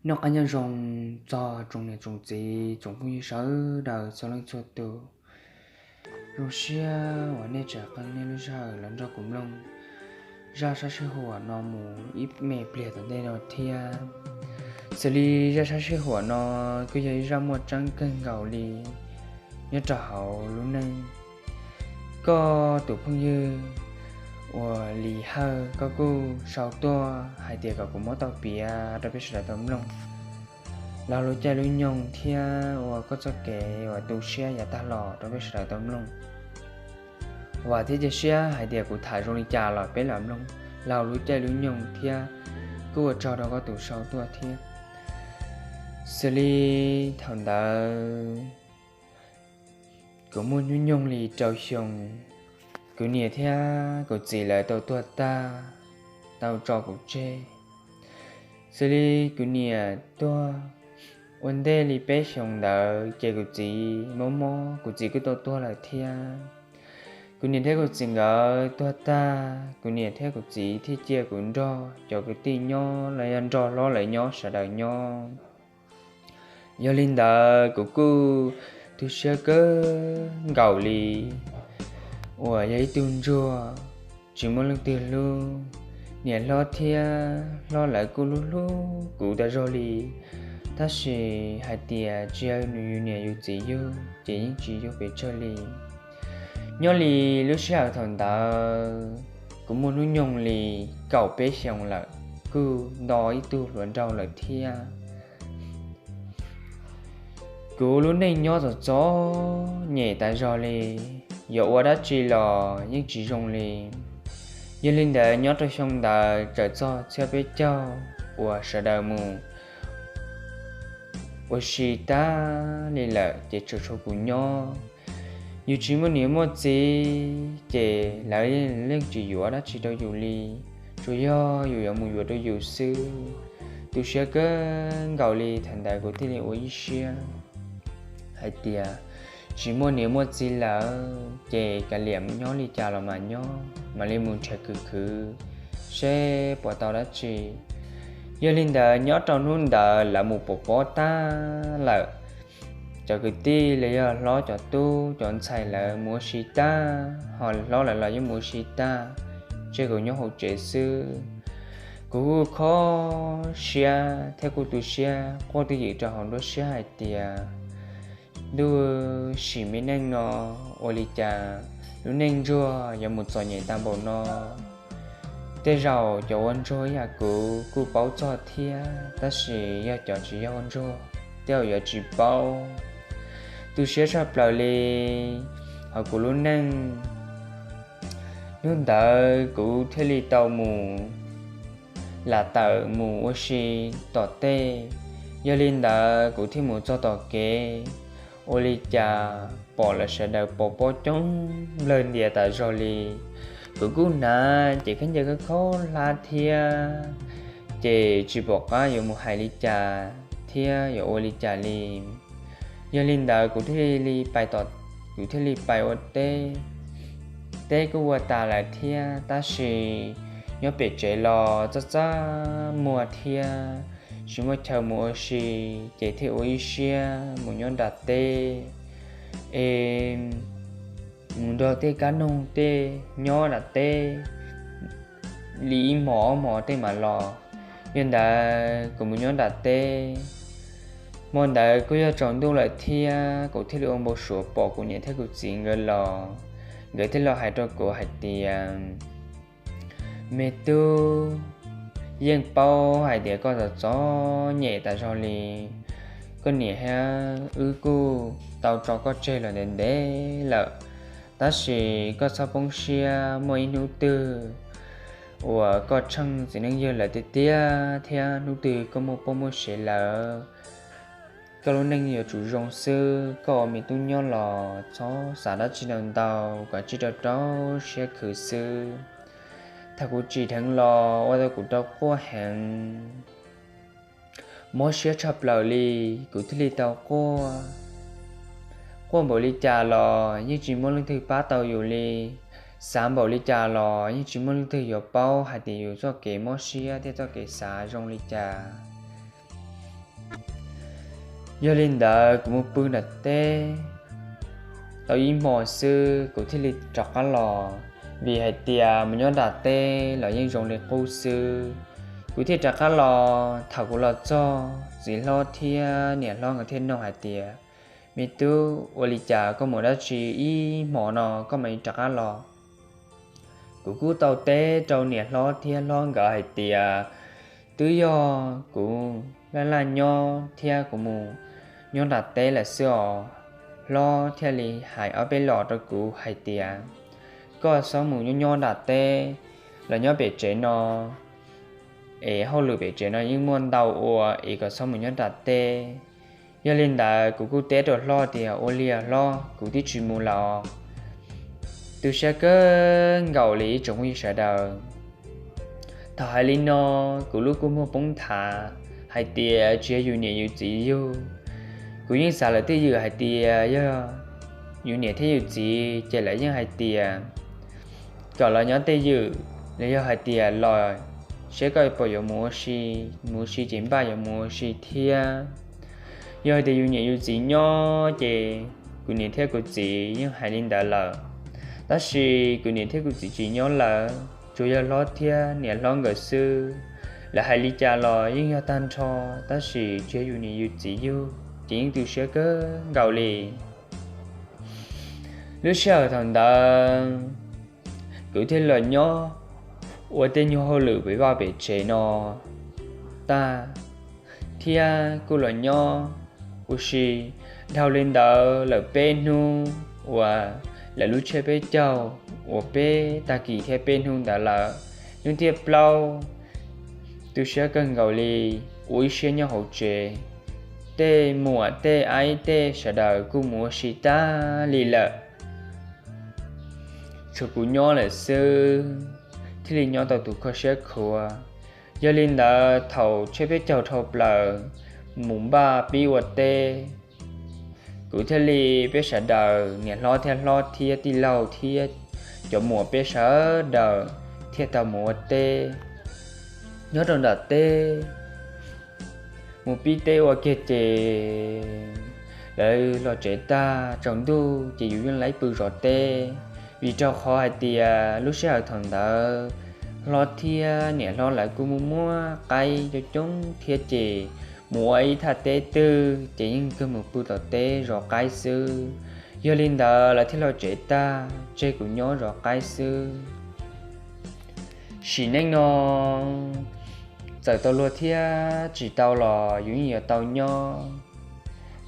Noj qab nyob zoo txog tsoom niam tsoom txiv tsoom phooj ywg sawv daws txhua leej txhua tus. Zoo siab uas nej tseem qee nej lub sij hawm los nrog kuv mloog zaj sab sij huam no mus ib me pliag tom ntej no thiab. Xws li zaj sab sij huam no kuj yog ib zaj muaj tseeb kawg nkaus li nyob rau hauv lub neej. Koj tus phooj ywg uas Lis Hawj, koj kuj sau tuaj hais tias kom kuv muab tau piav rau peb sawv daws tau mloog los lub caij lub nyoog thiab uas koj txoj kev uas tu siab yav tag los rau peb sawv daws tau mloog. Vam thiab cia siab hais tias kuv tham zoo li cas los peb los mloog los lub caij lub nyoog thiab kuj ua tsaug rau koj tus sau tuaj thiab. Xws li thaum ntawd kuv muaj hnub nyoog li rau xyoo, kuv niam thiab kuv txiv lawv tau tuag tag, tau tso kuv tseg. Xws li kuv niam tuag ua ntej li peb xyoos ntawd ces kuv txiv mob mob, kuv txiv kuj tau tuag lawm thiab. Kuv niam thiab kuv txiv nkawd tuag tag, kuv niam thiab kuv txiv thiaj cia kuv nrog cov kwv tij nyob los yog nrog hlob lawv nyob sawv daws nyob. Yog li ntawd kuv kuj tu siab kawg nkaus li uas yog ib tug ntsuag tsis muaj leej twg hlub. Niam hlob thiab hlob lawv kuj hlub hlub kuv tas zog li, tab sis hais tias tsis yog yus niam yus txiv yug ces yeej tsis yug pes tsawg li. Nyob li lub sij hawm thaum ntawd kuv muaj hnub nyoog li kaum peb xyoos lawm, kuj nto ib tug hluas nraug lawm thiab. Kuv lub neej nyob txom txom nyem tas zog li, yuav ua dab tsi los yeej tsis zoo li. Yog li ntawd nyob rau xyoo ntawd txawm txog txhiab peb caug uas sawv daws mus ua si tag li lawm ces tsuas tshuav kuv nyob. Yus tsis muaj niam muaj txiv ces lawv yeej tsis yuav dab tsi rau yus li, tsuas yog yus yuav mus yuav rau yus xwb. Tu siab kawg nkaus li, thaum ntawd kuv thiaj li ua ib siab hais tias tsis muaj niam muaj txiv lawm ces kav liam nyob li cas los mas nyob, mam li mus nrhiav khwv khwv seb puas tau dab tsi. Yog li ntawd nyob rau hnub ntawd lawv mus pov pob tag lawm, cov kwv tij los yog hlob cov tub cov ntxhais lawv mus ua si tag, ho hlob lawv los yeej mus ua si tag, tseg kuv nyob hauv tsev xwb. Kuv kuj kho siab thiab kuj tu siab quaj twj ywm rau hauv nruab siab hais tias, ntuj, sim me neej no ua li cas lub neej ntsuag yuav mus txom nyem tag npaum no. Tej zaum cov ua ntsuag ib yam kuv kuj paub txog thiab, tab sis yog cov tsis yog ua ntsuag tej zaum yuav tsis paub. Tu siab tshaj plaws li hauv kuv lub neej. Hnub ntawd kuv thiaj li tau mus lam tawm mus ua si tom tej. Yog li ntawd kuv thiaj mus txog tom kev, ua li cas pom lawv sawv daws pov pob coob nplawg ntias tas zog li. Kuv kuj hnav ces khaub ncaws khaub khaub hlab thiab, ces tsis pom qab yuav mus hais li cas thiab yuav ua li cas li. Yog li ntawd kuv thiaj li pais, kuv thiaj li pais ua teb. Teb kuj ua tas lawm thiab, tab sis nyob pem tsev los txaj txaj muag thiab tsis muaj chaw mus ua si, ces thiaj ua ib siab mus nyob nram teb. Es mus nrog tej kab noog tej nyob nram teb li ib hmos ob hmos tej mam los. Yog ntawd kuv mus nyob nram teb. Hmo ntawd kuj yog tsaus ntuj lawm thiab, kuv thiaj li ua npau suav pom kuv niam thiab kuv txiv nkawd los. Nkawd thiaj los hais rau kuv hais tias, me tub, yeej paub hais tias koj txom txom nyem tas zog li. Koj niam thiab wb kuj tau tso koj tseg los ntev ntev lawm, tab sis koj txhob poob siab, muaj ib hnub twg uas koj tsheej txiv neej yawg lawv tiag tiag thiab hnub twg koj muaj poj muaj sev lawm, koj lub neej yuav tsum zoo xwb. Koj ua me tub nyob los txhob xav dab tsi ntau ntau, kom tsij rau rau siab khwv xwb. Thaum kuv tsim dheev los ua rau kuv tau quaj heev, mob siab tshaj plaws li, kuv thiaj li tau quaj. Quaj npaum li cas los yeej tsis muaj leej twg pab tau yus li, xav npaum li cas los yeej tsis muaj leej twg yuav paub hais tias yus txoj kev mob siab thiab txoj kev xav zoo li cas. Yog li ntawd kuv mus pw nram teb tau ib hmos xwb kuv thiaj li rov qab los, vim hais tias mus nyob nram teb los yeej zoo li qub xwb. Kuv thiaj rov qab los. Thaum kuv los txog, txiv hlob thiab niam hlob nkawd thiaj nug hais tias, Me tub, ua li cas koj mus dab tsi ib hmos no koj mam li rov qab los? Kuv kuj tau teb rau niam hlob thiab hlob nkawd hais tias, Twb yog kuv laj laj nyob thiab kuv mus nyob nram teb lawm xwb os. Hlob thiaj li hais ob peb los rau kuv hais tias, Koj txhob mus nyob nyob nram teb los nyob pem tsev no, es hauj lwm pem tsev no yeej muaj ntau ua, es koj txhob mus nyob nram teb. Yog li ntawd kuv kuj teb rau hlob tias, Ua li hlob, kuv twb tsis mus lawm. Tu siab kawg nkaus li ib tsoom phooj ywg sawv daws. Thaum hais li no, kuv lub kua muag poob nthav hais tias tsis yog yus niam yus txiv yug. Kuv yeej xav lawm twj ywm hais tias yog yus niam thiab yus txiv ces lawv yeej hais tias kom los nyob twj ywm, los yog hais tias los seb koj puas yuav mus ua si, mus ua si ces npaj yuav mus ua si thiab. Yog hais tias yus niam yus txiv nyob ces kuv niam thiab kuv txiv yeej hais li ntawd lawm. Tab sis kuv niam thiab kuv txiv tsis nyob lawm, tsuas yog hlob thiab niam hlob nkawd xwb. Lawv hais li cas los yeej yog tag nrho, tab sis tsis yog yus niam yus txiv yug, ces yeej tu siab kawg nkaus li. Lub sij hawm thaum ntawd kuv thiaj los nyob ua tej nyuag hauj lwm pem vaj pem tsev no tag, thiab kuj los nyob ua si dhau li ntawd lawm peb hnub uas lawv lub tsiab peb caug uas peb tag kis thiab peb hnub ntawd lawm. Hnub thib plaub tu siab kawg nkaus li, ua ib siab nyob hauv tsev, tej muam tej aib tej sawv daws kuj mus ua si tag li lawm, tshuav kuv nyob lawm xwb, thiaj li nyob tau tus kho siab khuav. Yog li ntawd thaum tsiab peb caug dhau plaws mus npaj pib ua teb, kuv thiaj li, peb sawv daws niam hlob thiab hlob thiab tij laug thiab cov muam peb sawv daws thiaj tau mus ua teb. Nyob rau nram teb mus pib teb ua kiag ces lawv los tsev tag tsaus ntuj ces yus yeej laib pw zov teb, vim rau qhov hais tias lub sij hawm thaum ntawd hlob thiab niam hlob lawv kuj muaj muaj qaib coob coob thiab ces mus ua ib thaj teb twg ces yeej kawg mus pw tom teb zov qaib xwb. Yog li ntawd lawv thiaj los tsev tag tseg kuv nyob zov qaib xwb. Sim neej no txawm tau luag thiab tsis tau los yus yeej yuav tau nyob,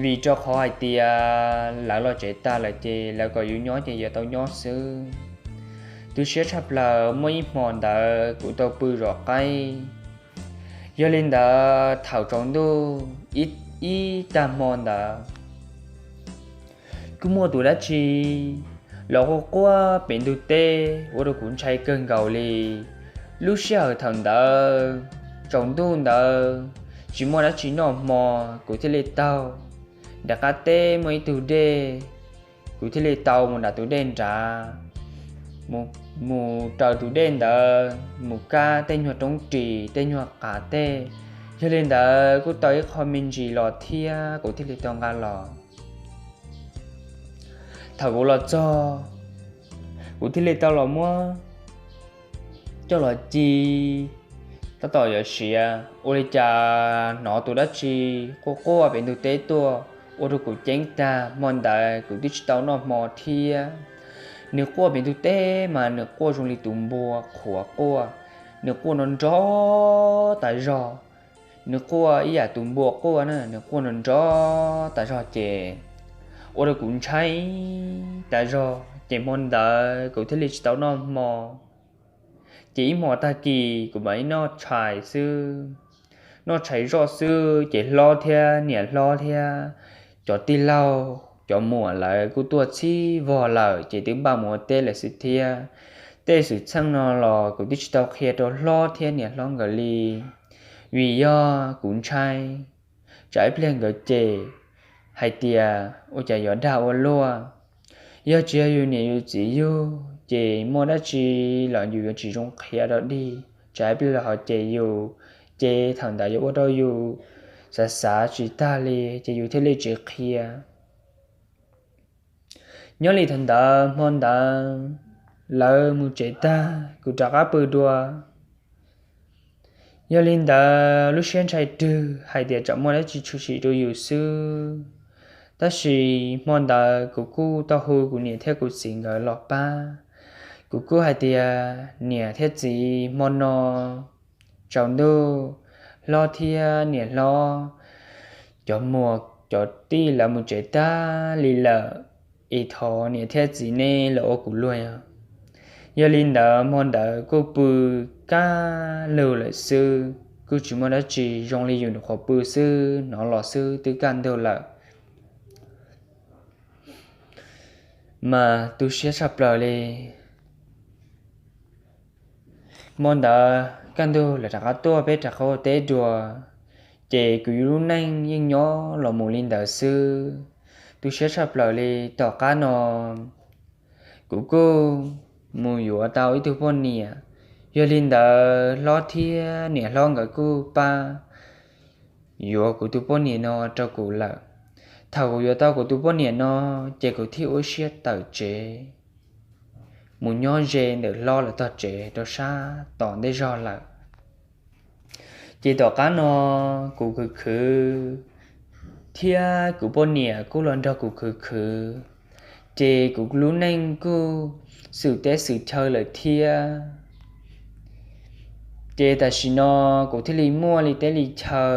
vim rau qhov hais tias lawv los tsev tag lawm ces lawv kom yus nyob ces yuav tau nyob xwb. Tu siab tshaj plaws muaj ib hmo ntawd kuv tau pw zov qaib. Yog li ntawd thaum tsaus ntuj ib tag hmo ntawd kuj muaj tus dab tsi los quaj quaj pem ntug teb ua rau kuv ntshai kawg nkaus li. Lub sij hawm thaum ntawd tsaus ntuj ntawd tsis muaj dab tsi noj hmo, kuv thiaj li taug nram qab teb muaj ib tug dej, kuv thiaj li tau mus nram tus dej nrad, mus raws tus dej ntawd mus kab tej nyuag roob ris tej nyuag qav tej. Yog li ntawd kuj tau ib qho me ntsis los thiab kuv thiaj li tau nqa los. Thaum kuv los txog, kuv thiaj li tau los muab coj los ci, tab tom yuav siav ua li cas hnov tus dab tsi quaj quaj pem ntug teb tuaj ua rau kuv ceeb tag. Hmo ntawd kuv twb tsis tau noj hmo thiab. Nws quaj pem ntug teb mas nws quaj zoo li tus npua qhuav quaj, nws quaj nrov nrov tas zog. Nws quaj ib yam tus npua quaj na, nws quaj nrov nrov tas zog ces ua rau kuv ntshai tas zog ces hmo ntawd kuv thiaj li tsis tau noj hmo. Ces ib hmo tag kis kuv mam li noj tshais xwb, noj tshais zoj xwb ces hlob thiab niam hlob thiab cov tij laug cov muam lawv kuj tuaj txhij vog lawm ces twb npaj mus ua teb lawm xwb thiab. Tej xwm txheej no los kuv twb tsis tau qhia rau hlob thiab niam hlob nkawd li, vim yog kuv ntshai tsam ib pliag nkawd cem hais tias ua cas yuav dag ua luaj. Yog tsis yog yus niam yus txiv yug ces muaj dab tsi los yus yuav tsis zoo qhia rau dig, tsam ib pliag lawv ho cem yus, ces thaum ntawd yuav ua rau yus xav xav tsis tag li ces yus thiaj li tsis qhia. Nyob li thaum ntawd hmo ntawd lawv mus tsev tag kuv rov qab pw dua. Yog li ntawd lub siab ntshai rwg hais tias tsam muaj dab tsi tshwm sim rau yus xwb. Tab sis hmo ntawd kuv kuj tau hu kuv niam thiab kuv txiv nkawd los pab. Kuv kuj hais tias niam thiab txiv, hmo no tsaus ntuj, hlob thiab niam hlob, cov muam cov tij lawv mus tsev tag li lawm, es thov niam thiab txiv nej los ua kuv luag. Yog li ntawd hmo ntawd kuj pw kaj lug lawm xwb, kuj tsis muaj dab tsi, zoo li yus nyuam qhuav pw xwb hnov los xwb twb kaj ntug lawm. Mas tu siab tshaj plaws li. Hmo ntawd kaj ntug lawv rov qab tuaj peb rov qab ua teb dua, ces kuv lub neej yeej nyob los mus li ntawd xwb. Tu siab tshaj plaws li. Tom qab no kuv kuj mus yuav tau ib tug poj niam. Yog li ntawd hlob thiab niam hlob nkawd kuj pab yuav kuv tus poj niam no rau kuv lawm. Thaum kuv yuav tau kuv tus poj niam no, ces kuv thiaj ua siab tawm tsev mus nyob ze ntawm hlob lawv tog tsev rau sab tom ntej zog lawm. Ces tom qab no kuv khwv khwv thiab kuv poj niam kuj los nrog kuv khwv khwv, ces kuv lub neej kuj xwm teb xwm chaw lawm thiab. Ces tam sim no kuv thiaj li muaj li teb li chaw,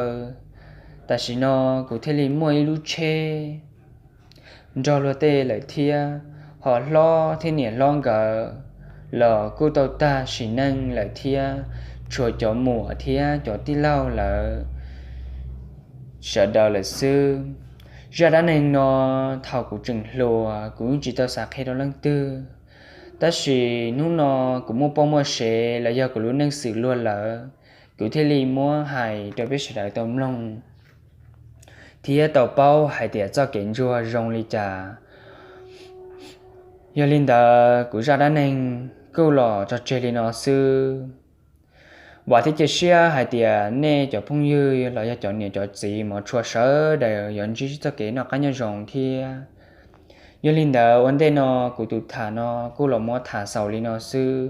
tam sim no kuv thiaj li muaj ib lub tsheb nrog luag tej lawm thiab. Ho hlob thiab niam hlob nkawd los kuj tau tag sim neej lawm thiab, tshuav cov muam thiab cov tij laug lawv sawv daws lawm xwb. Zaj dab neeg no thaum kuv tseem hluas kuv yeej tsis tau xav qhia rau leej twg, tab sis hnub no kuv muaj poj muaj sev los yog kuv lub neej xwm luag lawm, kuv thiaj li muab hais rau peb sawv daws tau mloog thiab tau paub hais tias txoj kev ntsuag zoo li cas. Yog li ntawd kuv zaj dab neeg kuj los tso tseg li no xwb. Vam thiab cia siab hais tias nej cov phooj ywg los yog cov niam cov txiv mov tshua sawv daws yuav ntsib txoj kev noj qab nyob zoo thiab. Yog li ntawd ua ntej no kuv tus tham no kuj los muab tham xaus li no xwb.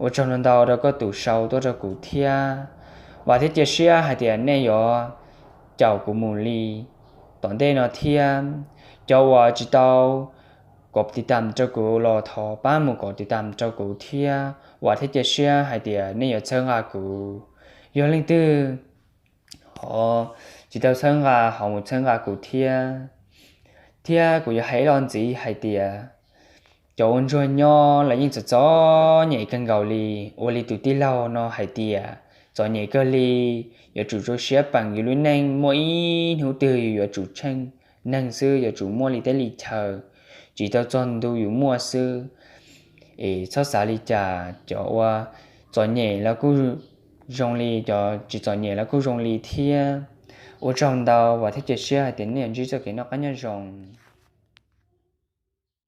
Ua tsaug ntau ntau rau koj tus sau tuaj rau kuv thiab. Vam thiab cia siab hais tias nej yuav caum kuv mus li tom ntej no thiab. Cov uas tsis tau kov tiv tam rau kuv los thov pab mus kov tiv tam rau kuv thiab. Vam thiab cia siab hais tias nej yuav txhawb nqa kuv. Yog leej twg ho tsis tau txhawb nqa ho mus txhawb nqa kuv thiab. Thiab kuv yuav hais ib lo ntxiv hais tias cov ua ntsuag nyob los yeej txom txom nyem kawg nkaus li. Ua li tus tij laug no hais tias txom nyem kawg li, yuav tsum rau siab peem yus lub neej, muaj ib hnub twg yus yuav tsum tsheej neeg xwb, yuav tsum muaj li teb li chaw, tsis tau txog ntu yus muaj xwb. Es txhob xav li cas, cov uas txom nyem los kuj zoo li, cov tsis txom nyem los kuj zoo li thiab. Ua tsaug ntau, vam thiab cia siab hais tias nej yuav ntsib txoj kev noj qab nyob zoo.